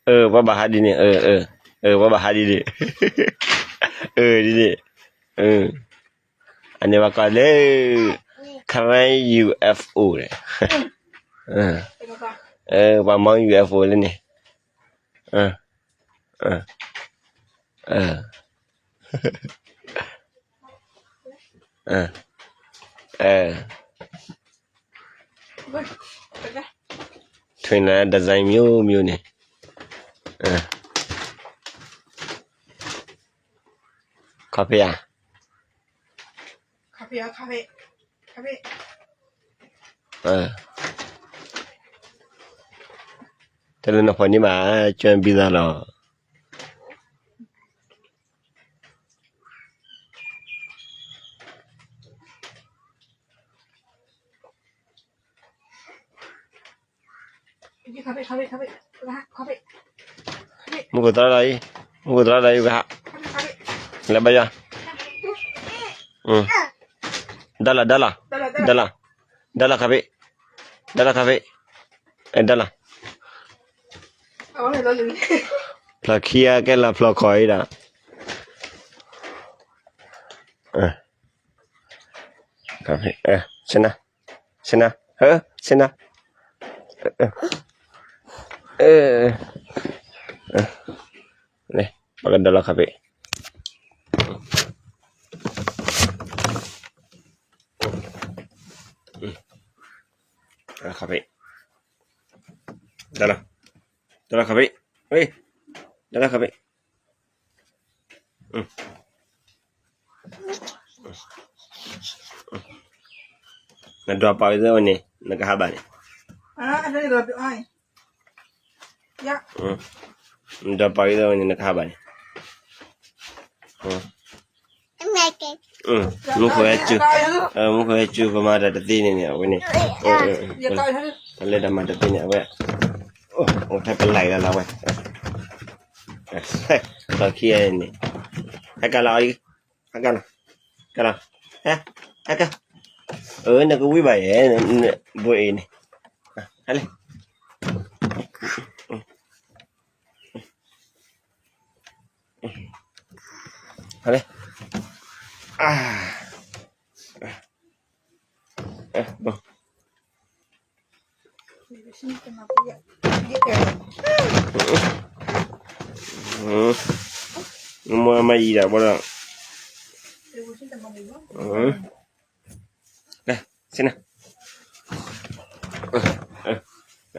ເອີ ວ່າບັກຮັກດີນີ້ ເອີ ເອີ ເອີ ວ່າບັກຮັກດີນີ້ ເອີ ດີນີ້ ເອີ ອັນນີ້ວ່າກ່ອນເດີ ຄາເຣຍ ຢູເອັຟໂອ ເດີ ເອີ ເອີ ວ່າມອງ ຢູເອັຟໂອ ເລີຍນີ້ ເອີ ເອີ ເອີ ເອີ ເອີ. ເບິ່ງ ເປັນໄງ? ເຖິງແລ້ວ ດີໄຊນມິວມິວນີ້ ເອີ ຄາເຟອະ ຄາເຟອະ ຄາເຟ ຄາເຟ ເອີ ເຖິງແລ້ວນະ ພອນີ້ມາຈວນບີຊາລອ Muku tara lai, muku tara lai ga. Leba ya. Hmm. Dala, dala. Dala. Dala kafe. Dala kafe. Eh, dala. Pla kia ke la pla koi da. Eh. Kafe. Eh, sena. Sena. He, sena. Eh. Eh. Eh. Ni, pakai dala kafe. Dala kafe. Dala. Dala kafe. Hei. Dala kafe. Hmm. Na dua pa itu ni, na kahaba ni. Ah, ada di rapi ai. Ya. Hmm. Na dua pa itu ni, na kahaba ni. Hmm. Hmm. Muko ya cu. Eh, muko ya cu pamada tadi ni ni, apa ni? Eh, eh, eh. Tadi dah mada tadi ni, apa ya? Oh, oh, tak pelai dah lah, weh. ເຂົາເຄຍນີ້ ໃຫ້ກະລາວອີກ ໃຫ້ກະລາວ ກະລາວ ຮະ ໃຫ້ກະ ເອີ ນັກວິບາຍ ເອີ ບໍ່ເອນີ້ ຮະ ເລີຍ ຮະ ເລີຍ ອາ ເອີ ບໍ່ ອືມ ມາ ມາອີກແລ້ວບໍ່ລະ ອືມ ນະ ຊິນະ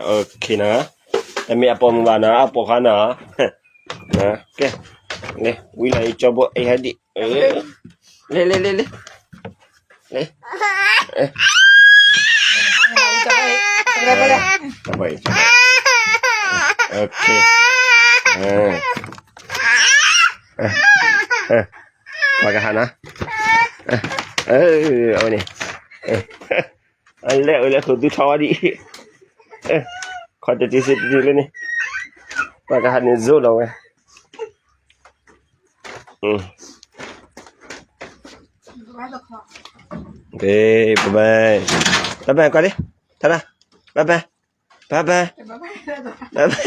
ໂອເຄນະ ແຕ່ມີອາປົມວ່ານະ ອາປົມຄະນະ ນະ ເກ ເກ ວິໄລຈອບເບີ ເອ ຮະດິ ເອີ ເລ ເລ ເລ ເລ ເລ ເອີ ໄປ ໄປ ໄປ ໂອເຄ ເອີ ເອີ ມາກະຫັ້ນນະ ເອີ ເອີ ເອົານີ້ ເອີ ອັນແລກ ເອີ ແລກຄືຕິເຂົ້າອັນນີ້ ເອີ ຂໍຈະຕິເສດຕິເລີຍນີ້ ມາກະຫັ້ນນີ້ໂຊດເອົາໄວ້ ອືມ ເອີ ບາຍບາຍ ບາຍບາຍກ່ອນເດ້ ທາດາ ບາຍບາຍ ບາຍບາຍ ບາຍບາຍ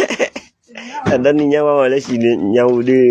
ອັນນັ້ນນີ້ຍັງວ່າແລ້ວຊິເອົາດື້.